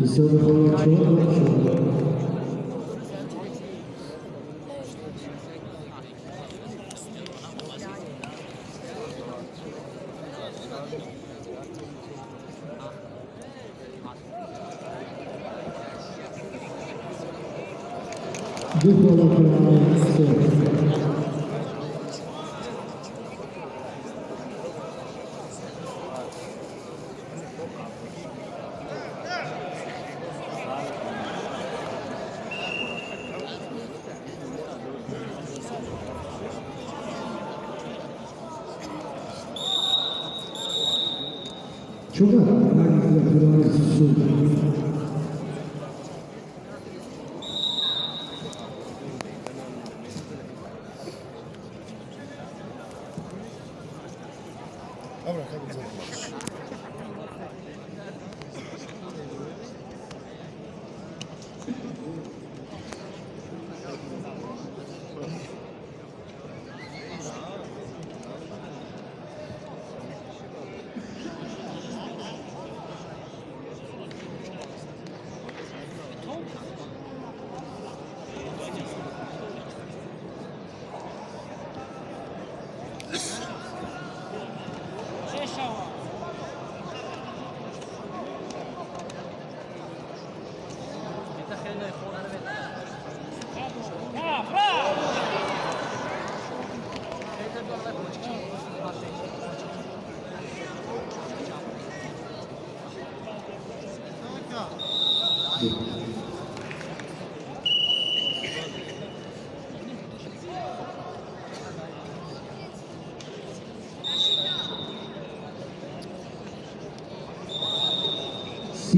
Ҳисоби ҳоло 4-4. Ду хола 3. Чуга Рагик Суд. Добре, как го.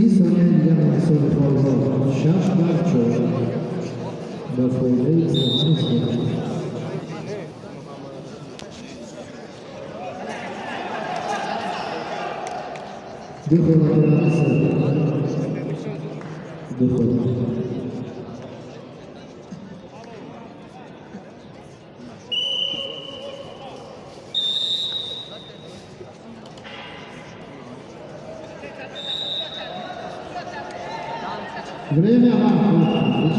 30 сония дигар ҳисоби холҳо 6-4 ба фоидаи Афғонистон. Ду хола дорад, ду хола. Время.